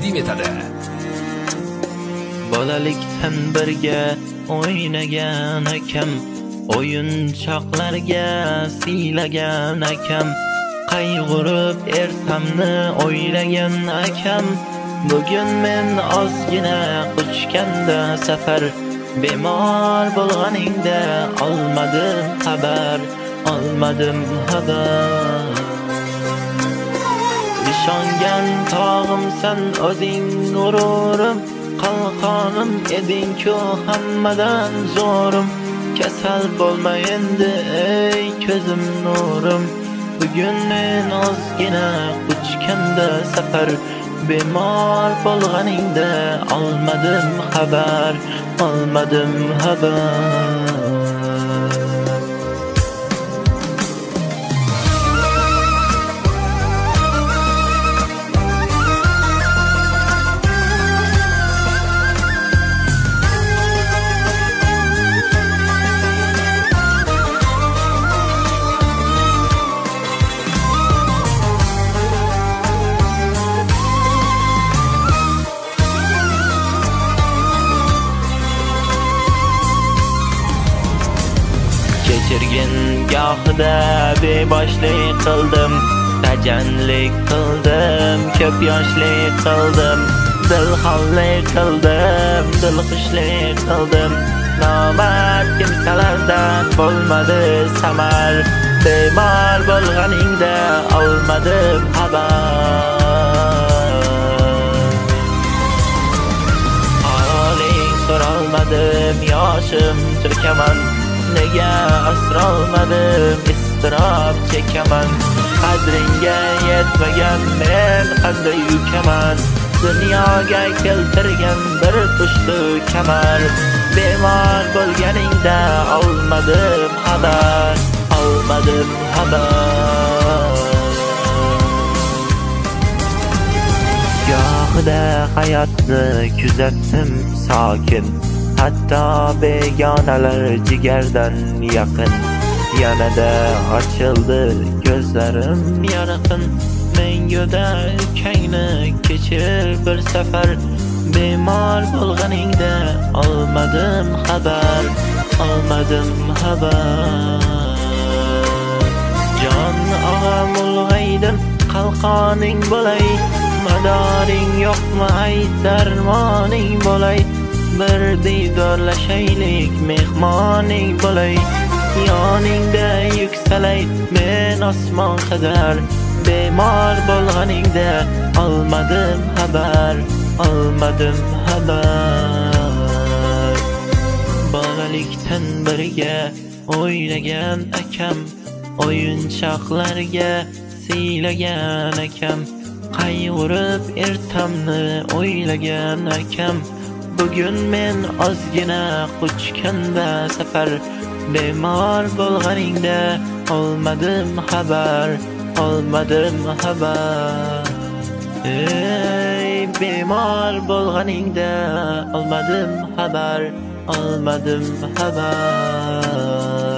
taqdim etadi. Bolalikdan birga o'ynagan akam, o'yinchoqlarga siylagan akam, qayg'urib ertamni o'ylagan akam. Bugun men ozgina quchganda safar, bemor bo'lganingda olmadim xabar, olmadim xabar. Ishongan tog'imsan o'zing g'ururim, qalqonim eding-ku hammadan zo'rim. Kasal bo'lma endi ey ko'zim nurim. Bugun men ozgina quchganda safar, bemor bo'lganingda olmadim xabar, olmadim xabar. Kechirgin gohida beboshlik qildim, tajanlik qildim, ko'p yoshlik qildim, dilxonlik qildim, dilxushlik qildim. Nomard kimsalardan bo'lmadi samar, bemor bo'lganingda olmadim xabar. Holing so'ralmadim, yoshim to'kaman, nega asrolmadim, iztirob chekaman. Qadringga yetmagan men qanday yukaman, dunyoga keltirgan bir pushtu kamar. Bemor bo'lganingda olmadim xabar, olmadim xabar. Gohida hayotni kuzatdim sokin, hatto begonalar jigardan yaqin. Yanada ochildi ko'zlarim yorqin, menguda ukangni kechir bir safar. Bemor bo'lganingda olmadim xabar, olmadim xabar. Jon og'am ulg'aydim, qalqoning bo'lay, madoring yo'qmi ayt darmoning bo'lay. Bir diydorlashaylik, mehmoning bo'lay, yoningda yuksalay men osmon qadar. Bemor bo'lganingda olmadim xabar, olmadim xabar. Bolalikdan birga o'ynagan akam, o'yinchoqlarga siylagan akam, qayg'urib ertamni o'ylagan akam. Bugun men ozgina quchganda safar, bemor bo'lganingda olmadim xabar, olmadim xabar. Ey bemor bo'lganingda olmadim xabar, olmadim xabar.